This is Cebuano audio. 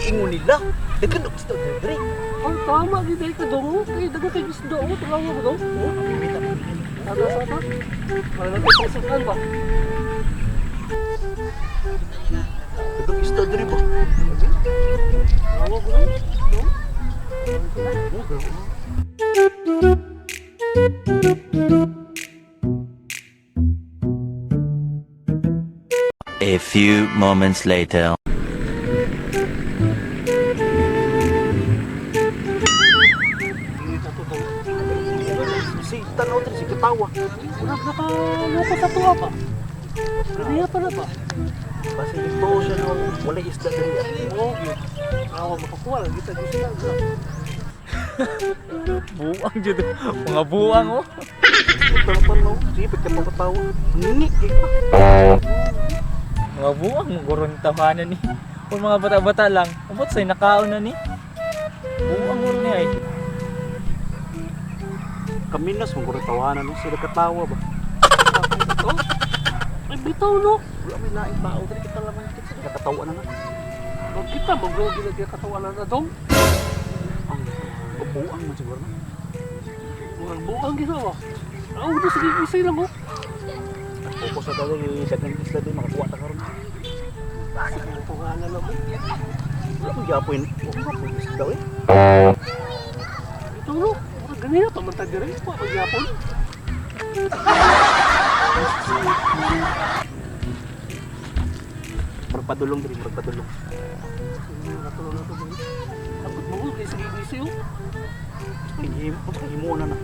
Ingon nila. Daghan og isda diri. Ang tama gid ay ka dong. Kay daghan kay isda oh, tulawa mo dong. Oh, pimita. Tama sa ta. Para na kay pangsukan ba? Daghan isda diri ba? Tulawa mo dong. Dong. Oh, grabe. A few moments later. Dito to dong. Si tanaw diri si katawa. Murag nakaloko sa tuwa pa. Ganiya pa na ba? Basta ito siya no, wala isda diri. Oo, gyud. Awa makakuha lang kita gyud sila. Buang jud. Mga buang oh. Tanaw, sige pagkatawa. Ngingik kay ka. Mga buang guron tawanan ni. Kung mga bata-bata lang, abot say nakaon na ni. Buang guro ni ay. Kami nas mong tawanan no, sila katawa ba. Ito. Ay bitaw no. Wala may laing tao diri kita lamang kita sila katawa na na. Murag kita magro gid ang katawanan na dong. Ang buang man siguro na. Murag buang gid ba? Aw, di sige gising lang oh. Focus sa dali daghan isda diri makakuha ta karon. Sige, tungalan na mo. Wala mo gyapon. Wala mo isda eh. Ito no, murag ganiya pa man ta diri pa pagyapon. Murag padulong diri, murag padulong. Sige, natulog na to diri. Takot mo kay sige gising oh. Ay, himo na na.